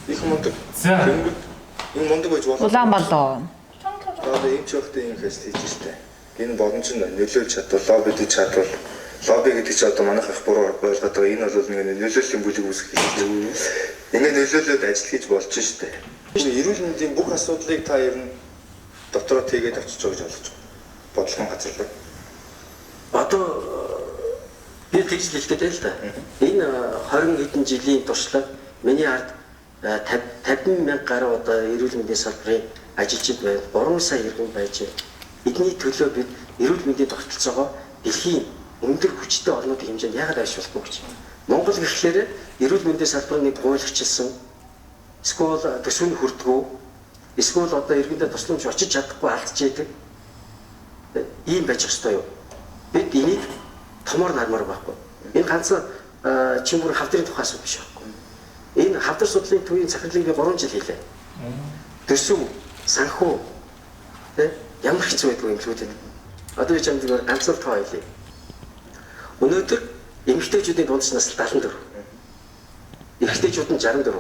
Их мундаг. За. Тэнгүүд энэ мундаг байж болно. Улаан болоо. Одоо эмч байхдаа ийм их ажил хийж штэ. Энэ боломж нь нөлөөлж чадвал, лоббидж чадвал, лобби гэдэг чинь одоо манайх их буруу ойлгоод байгаа. Энэ бол нэг нөлөөллийн бүлэг үүсгэх гэж. Ингээ нөлөөлөөд ажил хийж болж штэ. Энэ эрүүл мэндийн бүх асуудлыг та ер нь дотроо тэгээд очиж байгаа гэж ойлгож байна. Бодлогын газар руу. Одоо би тэгж л хэлдэг л да. Энэ 20 хэдэн жилийн туршлага миний ард 50 мянга гаруй одоо эрүүл мэндийн салбарын ажилчид байна. 3 сая иргэн байж байна. Эдний төлөө бид эрүүл мэндийн тогтолцоогоо дэлхийн өндөр хүчтэй орнуудын хэмжээнд яагаад авч болохгүй гэж. Монгол гэхлээр эрүүл мэндийн салбар нэг гуйлагчилсан эсвэл төсөв нь хүрдгүү эсвэл одоо иргэндээ тусламж очиж чадахгүй алдчихэдэг ийм байж ёстой юу? Бид энийг томор нармаар байхгүй. Энэ ганцхан чимбүр хавдрын тухай асуудал биш байхгүй. Энэ хавдар судлалын төвийн захирлыг би 3 жил хийлээ. Төсөв, санхүү тэ ямар хэцүү байдгүй юм лүүдэд. Одоо би чамд зүгээр ганцхан тоо хэлье. Өнөөдөр эмэгтэйчүүдийн дундч нас 74. Эрэгтэйчүүд нь 64.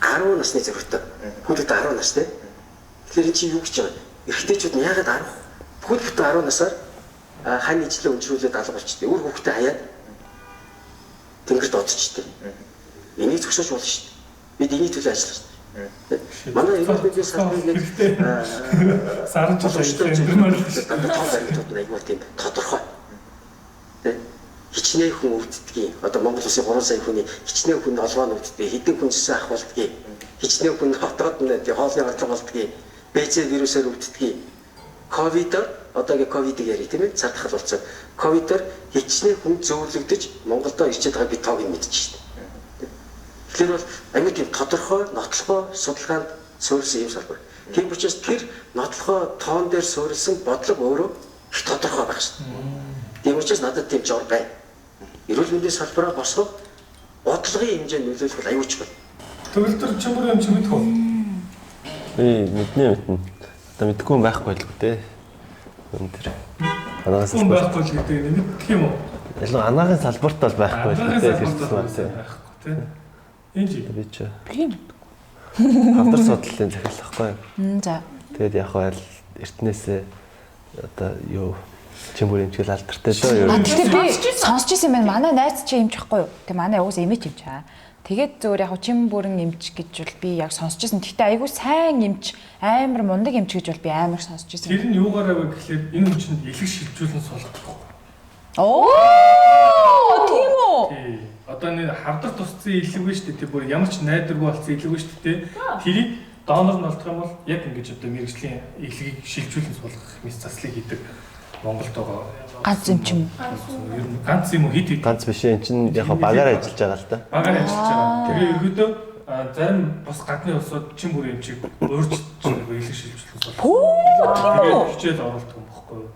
10 насны зөрүүтэй. Хүүхдүүд 10 настай. Тэгэхээр энэ чинь юу гэж байгаа юм? Эрэгтэйчүүд нь яагаад 10 бүхэл бүтэн 10 насаар хань ижлээ өнчрүүлээд алга болчихдээ. Үр хүүхдээ хаяад тэнгэрт одчихдээ. Энийг зогсоож болно шүү дээ. Бид энэний төлөө ажиллах шүү дээ. Манай эрүүл мэндийн салбарын нэг Сарж боломжтой өндөрмөр л шүү. дандаа том баримтууд нь айгүй тийм тодорхой. Тэ? Хичнээн хүн өвддгийг одоо Монгол улсын 3 сая хүний хичнээн хүн олгоо өвддөг, хэдэн хүн зүсээ ахуулдгийг, хичнээн хүн хотод нь тий хоолны орлого болдгийг, БЦ вирусаар өвддгийг, ковидоор одоогийн ковидыг ярив тийм ээ цар тахал болсон. Ковидоор хичнээн хүн зөөвлөгдөж Монголдо ирчээд байгаа би тоог нь мэдчихэж шүү дээ. Тэгэхээр бол аюул тийм тодорхой нотлохоо судалгаанд суурилсан юм салбар. Тийм учраас тэр нотлохоо тоон дээр суурилсан бодлого өөрөө их тодорхой байх шүү дээ. Тийм учраас надад тийм жор байна. Эрүүл мэндийн салбараа босгох бодлогын хэмжээнд нөлөөлөх бол аюул чухал. Төгөлдөр чимбүр юм чи мэдэх үү? Би мэднэ мэднэ. Одоо мэдгүй юм байхгүй л үү те. Өндөр. Анагаан Хүн салбарт. байхгүй л гэдэг нь мэдэх юм уу? Ялангуяа анагаан салбарт бол байхгүй л үү те. Тэр Анагаан зүйл салбарт байхгүй те. Энэ чи Би чи Би юм. хавдар судлалын захирал байхгүй юу? За. Тэгээд яг хаа эртнээсээ одоо юу чимбүр эмчгэл алдартай дөө юу. А тэгтээ би сонсч ирсэн юм байна. Манай найз чи эмч байхгүй юу? Тэг манай угсаа эмээч эмч аа. Тэгээд зөвөр яг чин бүрэн эмч гэж бол би яг сонсч ирсэн. Тэгтээ айгүй сайн эмч, амар мундаг эмч гэж бол би амар сонсч ирсэн. Тэр нь юугаар аваа гэхлээр энэ хүн чинь элэг шилжүүлэн суулгах байхгүй. Оо, тийм үү? Тий. Одоо нэг хавдар тусцсан илэг вэ шүү дээ. Тий бүр ямар ч найдваргүй болсон илэг вэ шүү дээ. Тэрийг донор нь олдох юм бол яг ингэж одоо мэрэгжлийн илгийг шилжүүлэн суулгах мэс заслыг хийдэг Монголд байгаа. Ганц юм ч юм. Ер нь ганц юм уу хит хит Ганц биш энэ чинь яг хаа багаар ажиллаж байгаа л да. багаар ажиллаж байгаа. Тэгээ ерөөдөө зарим бас гадны улсууд чин бүр юм чиг урьж нөгөө илэг шилжүүлэн суулгах. Пүү, тийм үү? Тэгээд хичээл оруулдаг юм бохгүй юу?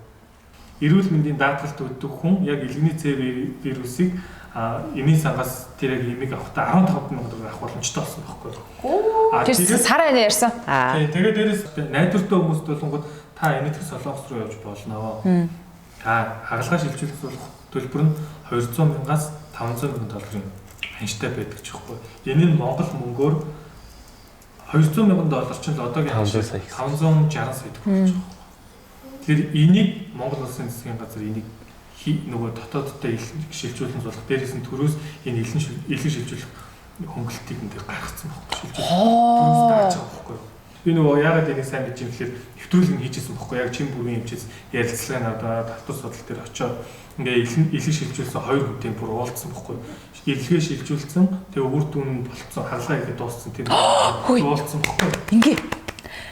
Эрүүл мэндийн даатгалт өгдөг хүн яг илгэний С вирусыг эмийн сангаас тэр яг эмийг авахдаа 15 сая төгрөг авах боломжтой болсон байхгүй юу? Тэр тэгээд сар аяна ярьсан. Аа. тий, тэгээд дээрээс найдвартай хүмүүст болонгод та энэтхэг Солонгос руу явж болно. Та хагалгаа шилжүүлэх суулгах төлбөр нь 200 мянгаас 500 мянган долларын ханштай байдаг ч байхгүй. Энэ нь Монгол мөнгөөр 200 мянган доллар чинь л одоогийн 500 сая гэсэн. 560 сая төгрөг болж байгаа. Тэгэхээр энийг Монгол Улсын засгийн газар энийг нөгөө дотоодтой шилжүүлэн суулгах дээрээс нь төрөөс энэ илэн шилжүүлэх хөнгөлтийг энэ гаргацсан байхгүй шилжүүлэх. Төрөөс дааж байгаа байхгүй юу? Би нөгөө яагаад энийг сайн мэдэж юм гэхээр нэвтрүүлэг нь хийжсэн байхгүй яг чин бүрийн эмчээс ярилцлага надаа татвар судал дээр очиод ингээ илэн шилжүүлсэн хоёр хүнтэй бүр уулзсан байхгүй юу? Илгээ шилжүүлсэн тэгээ үр дүн нь болцсон хагалгаа хийгээд дууссан тийм Хөөе. уулзсан байхгүй юу? Ингээ.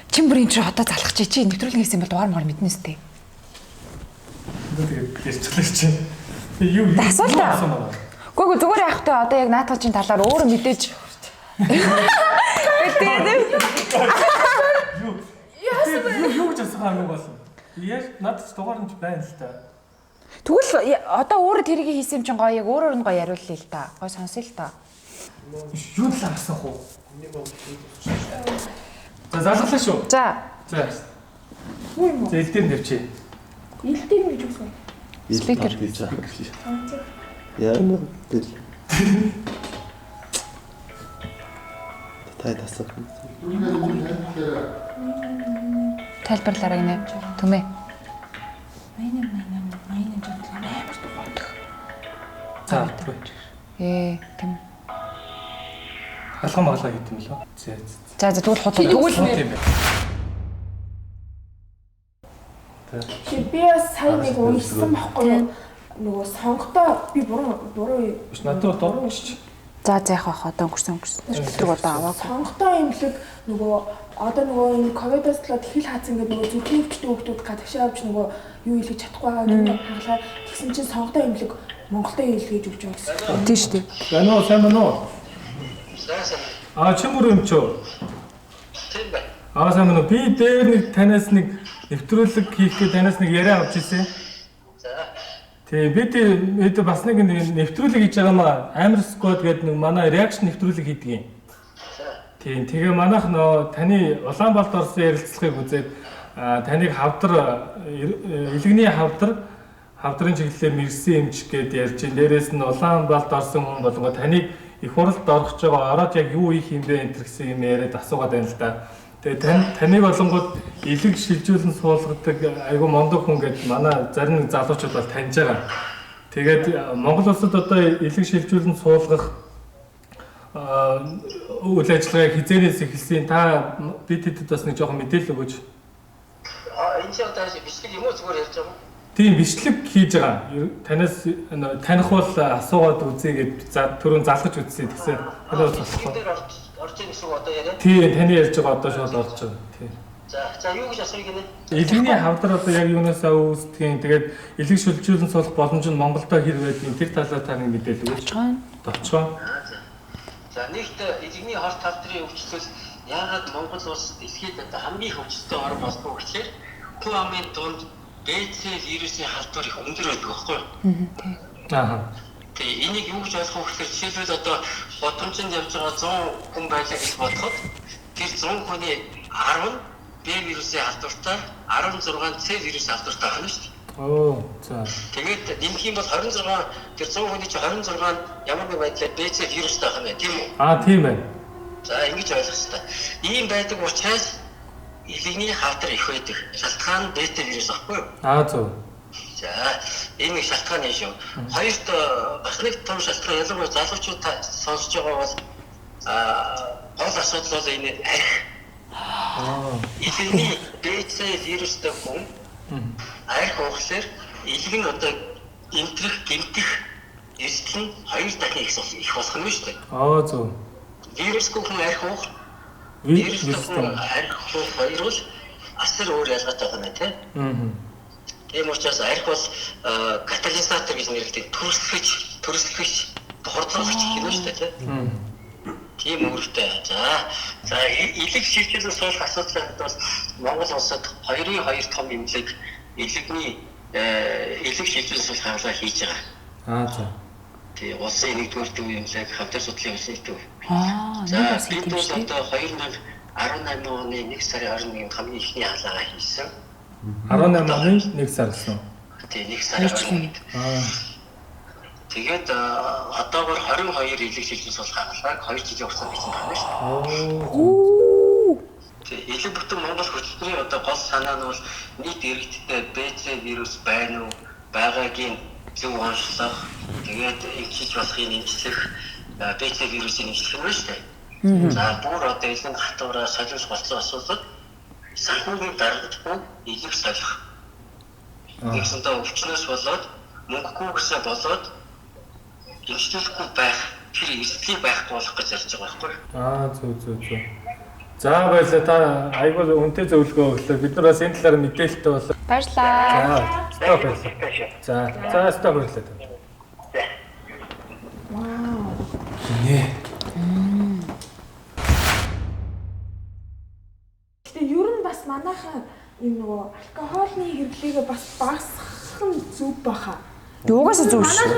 Чин бүрийн чи одоо залах чи чи нэвтрүүлэг хийсэн бол дугаар мөр мэднэ үстэй. Тэгээд ярьчлаа чи. Тэгээ юу юу Асуулт юу аа. асуусан байна? Үгүй үгүй зүгээр явах та одоо яг наатах чинь талаар өөрөө мэдээж. Тэгээд Юу юу юу гэж асуух юм болсон. Яа надад ч дугаар нь ч байна л та. Тэгвэл одоо өөрөө тэрийг хийсэн юм чинь гоё яг өөрөөр нь гоё яриулъя л та. Гоё сонсъё л та. Юу талаар асуух уу? За залглаа шүү. За. За. За ил дээр нэвчээ. Ил дээр гэж үсэн. Спикер. Яа нэ. Та Та тасах. Тайлбарлаарай гинэ. Түмээ. 88 87 амар дугаардаг. За. Тийм. Алган маглаа гэдэг юм лөө. За. За за тэгвэл худлаа. Тэгвэл тийм байх. Би бас сая нэг уншсан байхгүй юу? Нөгөө сонготой би буруу биш надад одоо уншиж. За за яах вэ? Одоо өнгөрсөн. Тэр одоо аваагүй. Сонготой имлэг нөгөө одоо нөгөө энэ ковидоос болоод хил хац ингээд нөгөө зүрхний өвчтөй хүмүүс гадагшаа авч нөгөө юу илгэж чадахгүй байгаа гэнэ хаглаа. Тэгсэн чинь сонготой имлэг Монголдо илгээж өгч байгаа гэсэн. Тийм шүү дээ. Байна уу, сайн байна уу? Сайн сайн. Аа, чимбүр юм чи? Тийм байна. Аа, сайн байна уу? Би дээр нэг танаас нэг нэвтрүүлэг хийх гээд танаас нэг яриа авч ирсэн. За. Тэгээ бид бас нэг нэвтрүүлэг хийж байгаа маа. Амар squad гэдэг нэг манай reaction нэвтрүүлэг хийдэг юм. Тийм. Тэгээ манайх нөө таны Улаанбаатар орсон ярилцлагыг үзээд таныг хавдар илэгний хавдрын чиглэлээр мэргэсэн эмч гээд ярьж байна. Дээрээс нь Улаанбаатар орсон хүн болгоо таныг их хуралд орох гэж байгаа. Ороод яг юу хийх юм бэ энэ гэсэн юм яриад асуугаад байна л да. Тэгээ таныг болонгууд илэг шилжүүлэн суулгадаг айгу мундаг хүн гээд манай зарим нэг залуучууд бол таньж байгаа. Тэгээд Монгол улсад одоо илэг шилжүүлэн суулгах үйл ажиллагааг хизээнээс эхэлсэн. Та бид хэдэд бас нэг жоохон мэдээлэл өгөөч. Энэ чинь одоо бичлэг юм уу зүгээр ярьж байгаа юм? Тийм, бичлэг хийж байгаа. Танаас таних бол асуугаад үзье гэж түрүүн залгаж үзсэн. Тэгсэн. Танаас болохоор орж ийн гэсэн үг одоо яриа. Тийм, таны ярьж байгаа одоо шууд орж байгаа. Тийм. За юу гэж асууя гинэ? Илэгний хавдар одоо яг юунасаа үүсдгийг, тэгээд илэг шилжүүлэн суулгах боломж нь Монголдо хэр байдгийг тэр талаар та нэг мэдээлэл өгөөч. Товчхон. За нэгт илэгний хорт хавдрын өвчлөл яагаад Монгол улс дэлхийд одоо хамгийн их өвчлөлтэй орн болдгоо гэхээр хүн амын дунд БЦ вирусын халдвар их өндөр байдаг байхгүй юу? Тийм. Аа. Тэгээ энийг юу гэж ойлгох вэ гэхээр жишээлбэл одоо бодгомжинд явж байгаа 100 хүн байлаа гэж бодоход тэр 100 хүний 10 нь Б вирусын халдвартай, 16 нь С вирусын халдвартай байна шүү дээ. Оо, за. Тэгээд нэмэх юм бол 26 тэр 100 хүний чинь 26 нь ямар нэг байдлаар Б, С вирустай байх юм байна, тийм үү? Аа, тийм байна. За, ингэж ойлгох хэрэгтэй. Ийм байдаг учраас илэгний халдвар их байдаг. Шалтгаан нь Б, С вирус байхгүй юу? Аа, зөв. За, энэ нэг шалтгаан юм шүү. Хоёрт бас нэг том шалтгаан ялангуяа залуучууд сонсож байгаа бол гол асуудал бол энэ арх. Илэгний Б, С вирустай хүн арх уухлаар илэг нь одоо эмтрэх, гэмтэх эрсдэл нь 2 дахин их болох нь шүү дээ. Аа, зөв. Вирусгүй хүн арх уух, вирустай хүн арх уух хоёр бол асар өөр ялгаатай байна тийм. Тийм учраас арх бол катализатор гэж нэрлэдэг, төрөлхөж, хурдлуулагч гэх юм шүү дээ тийм. Тийм үүрэгтэй. За илэг шилжүүлэн суулгах асуудлын хувьд бол Монгол улсад 2-2 том эмнэлэг илэгний илэг шилжүүлэн суулгах хаалга хийж байгаа. Аа, за. Тэгээ улсын 1-р төв эмнэлэг, хавдар судлалын улсын төв. Аа, за бид бол одоо 2018 оны 1 сарын 21-нд хамгийн ихний хаалгаа хийсэн. 18 оны 1 сар гэсэн. Тэгээ 1 сарын 21-нд. Аа. Тэгээд одоогор 22 илэг шилжүүлэн суулгах хаалгааг 2 жилийн хугацаанд хийсэн байна шүү дээ. Тэгээ илэг бүтэн Монгол хөтөлбөрийн одоо гол санаа нь бол нийт иргэдтэй БЦ вирус байна уу, байгаагийн зөв онцлог, тэгээд эмчилж болохыг эмчлэх, БЦ вирусыг эмчлэх юм байна шүү дээ. За бүр одоо илэн хатуураа солиулах болсон асуудал санхүүгийн дарамтгүй илэг солих. Нэгсэндээ өвчнөөс болоод мөнгөгүйгээсээ болоод эмчлэхгүй байх тэр эрсдлийг байхгүй болох гэж ярьж байгаа байхгүй юу? Аа, зөв. За баярлалаа, та айгүй үнэтэй зөвлөгөө өглөө. Бид нар бас энэ талаар мэдээлэлтэй боллоо. Баярлалаа. За, баярлалаа. За, өстой баярлалаа. За. Вау. Нэ. Гэтэ ер нь бас манайхан энэ нөгөө алкогольны хэрэглээгээ бас багасгах нь зөв баха. Юугаас зөв шүү.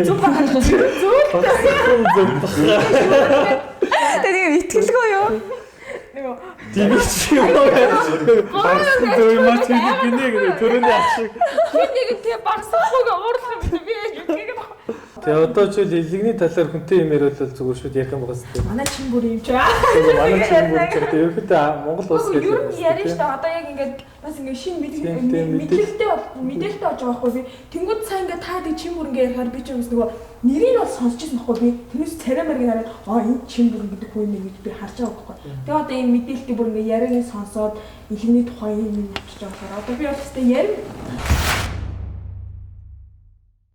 Зөв баха. Зөв л. Зөв баха. Тэгээ итгэлгүй юу? Нөгөө тийм ч юм уу. Багассан зөв юм аа чи гинэ гэнэ төрөний ах шиг. Хин нэг нь тэгээ багасгахгүйгээ уурлах юм би ээж үгийг. Тэгээ одоо ч үл илэгний талаар хүнтэй юм яриул бол зүгээр шүүд ярих юм байгаа сте. Манай чин бүр юм чи. Манай чин бүр ч гэдэг ерөнхийдөө Монгол улс гэж. Ер нь ярина шүү дээ. Одоо яг ингээд бас ингээд шин мэдлэлтэй мэдээлэлтэй болж байгаа байхгүй би. Тэнгүүд сайн ингээд та дэг чин бүр ингээд ярихаар би ч юмс нөгөө нэрийг бол сонсч ирсэн байхгүй би. Тэрнээс царай мэргийг хараад аа энэ чин бүр гэдэг хүн юм гэж би харж байгаа байхгүй. Тэгээ одоо энэ мэдээлэлтэй бүр ингээд яриаг нь сонсоод илэгний тухай юм юм авчиж байгаа болохоор одоо би бол хэвээ ярина.